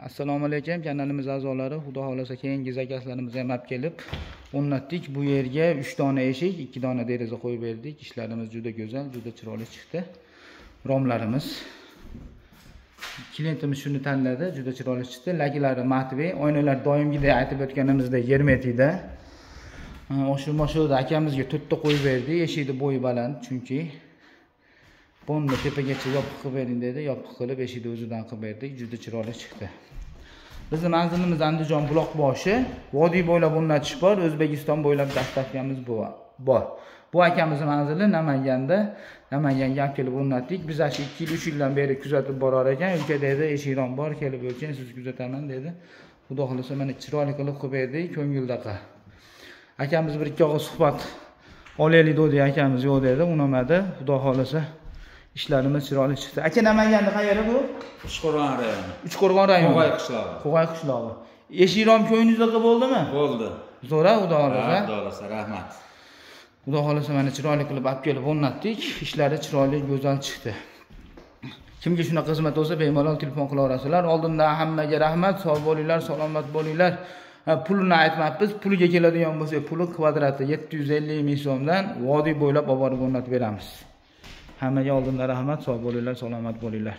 Assalomu alaykum kanalimiz a'zolari. Xudo xolasa keyingi zakazlarimizni ham olib kelib o'rnatdik. Bu yerga 3 dona eshik, 2 dona deraza qo'yib berdik. Ishlarimiz juda go'zal, juda chiroyli chiqdi. Romlarimiz. Klientimiz shuni tanladi, juda chiroyli chiqdi. Laklari matve, oynalar doimgidek aytib o'tganimizdek germetikda. Oshu-moshuda akamizga 4 ta qo'yib berdik. Eshikni bo'yi baland, chunki bonni tepagacha yopiq qilib bering dedi. Yopiq qilib eshikni o'zidan qilib berdik. Juda chiroyli chiqdi. Bizning manzilimiz Andijon Buloqboshi. Vodiy bo'ylab o'rnatish bor, O'zbekiston bo'ylab dastavkamiz bor. Bu akamizning manzili Namanganda. Namanganga olib kelib o'rnatdik. Biz shu 2 yil, 3 yildan beri kuzatib borar ekan. Uka dedi, eshikron bor, kelib o'lchang, sizni kuzataman dedi. Xudo xolasa mana chiroyli qilib qilib berdik, ko'ngildaqa. Akamiz bir ikki og'iz suhbat olaylik dedi, akamiz yo'q dedi, unamadi. Xudo xolasa ishlarimiz chiroyli chiqdi. Aka, Namanganda qayeri bu? Uchqo'rg'on rayoni. Uchqo'rg'on rayoni. Qo'g'ay qishlog'i. Qo'g'ay qishlog'i. Eshikrom ko'nglingizdagi bo'ldimi? Bo'ldi. Zo'ra, Xudo xolasa. Xudo xolasa, rahmat. Xudo xolasa mana chiroyli qilib olib kelib o'rnatdik. Ishlari chiroyli, go'zal chiqdi. Kimga shunaqa xizmat bo'lsa, bemalol telefon qila olasizlar. Oldindan hammaga rahmat, sog' bo'linglar, salomat bo'linglar. Pulini aytmabmiz. Puliga keladigan bo'lsa, puli kvadrati 750 ming so'mdan vodiy bo'ylab olib borib o'rnatib beramiz. Hammaga oldindan rahmat, sog' bo'linglar, salomat bo'linglar.